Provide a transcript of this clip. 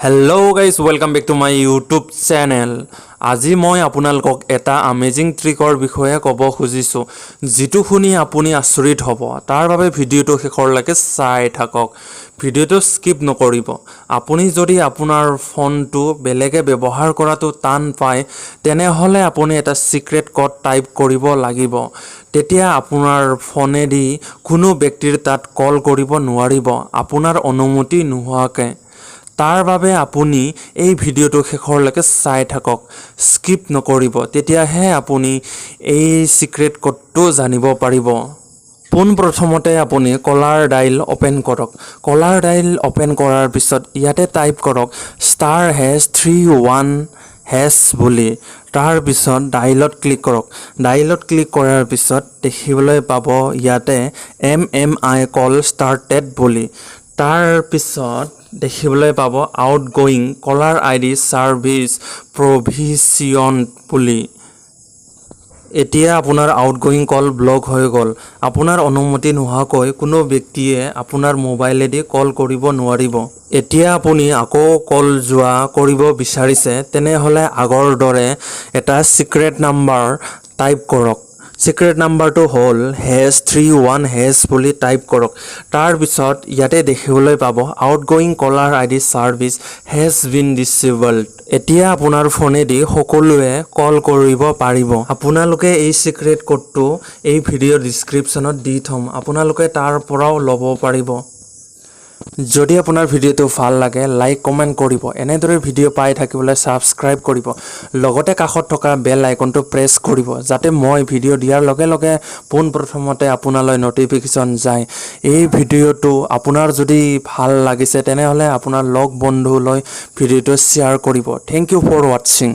Hello guys, welcome back to my YouTube channel. আজি মই আপোনালোকক এটা আমেজিং ট্ৰিকৰ বিষয়ে ক'ব খুজিছোঁ, যিটো শুনি আপুনি আচৰিত হ'ব। তাৰ বাবে ভিডিঅ'টো শেষৰলৈকে চাই থাকক, ভিডিঅ'টো স্কিপ নকৰিব। আপুনি যদি আপোনাৰ ফোনটো বেলেগে ব্যৱহাৰ কৰাটো টান পায়, তেনেহ'লে আপুনি এটা ছিক্ৰেট ক'ড টাইপ কৰিব লাগিব। তেতিয়া আপোনাৰ ফোনেদি কোনো ব্যক্তিৰ তাত কল কৰিব নোৱাৰিব আপোনাৰ অনুমতি নোহোৱাকৈ। তাৰ বাবে আপুনি এই ভিডিঅ'টো শেষৰলৈকে চাই থাকক, স্কিপ নকৰিব। তেতিয়াহে আপুনি এই ছিক্ৰেট ক'ডটো জানিব পাৰিব। পোনপ্ৰথমতে আপুনি কলাৰ ডাইল অ'পেন কৰক। কলাৰ ডাইল অ'পেন কৰাৰ পিছত ইয়াতে টাইপ কৰক *#31# বুলি। তাৰপিছত ডাইলত ক্লিক কৰক। ডাইলত ক্লিক কৰাৰ পিছত দেখিবলৈ পাব ইয়াতে "MMI কল ষ্টাৰ্টেড" বুলি। তাৰপিছত দেখিবলৈ পাব "আউট গোয়িং কলাৰ আইডি ছাৰ্ভিচ প্ৰভিচিয়ন" বুলি। এতিয়া আপোনাৰ আউটগয়িং কল ব্লক হৈ গ'ল। আপোনাৰ অনুমতি নোহোৱাকৈ কোনো ব্যক্তিয়ে আপোনাৰ মোবাইলেদি কল কৰিব নোৱাৰিব। এতিয়া আপুনি আকৌ কল যোৱা কৰিব বিচাৰিছে, তেনেহ'লে আগৰ দৰে এটা ছিক্ৰেট নাম্বাৰ টাইপ কৰক। ছিক্ৰেট নাম্বাৰটো হ'ল #31# বুলি টাইপ কৰক। তাৰপিছত ইয়াতে দেখিবলৈ পাব "Outgoing caller ID service has been disabled"। এতিয়া আপোনাৰ ফোনেদি সকলোৱে কল কৰিব পাৰিব। আপোনালোকে এই ছিক্ৰেট ক'ডটো এই ভিডিঅ'ৰ ডিছক্ৰিপশ্যনত দি থ'ম, আপোনালোকে তাৰ পৰাও ল'ব পাৰিব। যদি আপোনাৰ ভিডিঅ'টো ভাল লাগে, লাইক, কমেণ্ট কৰিব। এনেদৰে ভিডিঅ' পাই থাকিবলৈ ছাবস্ক্ৰাইব কৰিব, লগতে কাষত থকা বেল আইকনটো প্ৰেছ কৰিব, যাতে মই ভিডিঅ' দিয়াৰ লগে লগে পোনপ্ৰথমতে আপোনালৈ ন'টিফিকেশ্যন যায়। এই ভিডিঅ'টো আপোনাৰ যদি ভাল লাগিছে, তেনেহ'লে আপোনাৰ লগ বন্ধুলৈ ভিডিঅ'টো শ্বেয়াৰ কৰিব। Thank you for watching.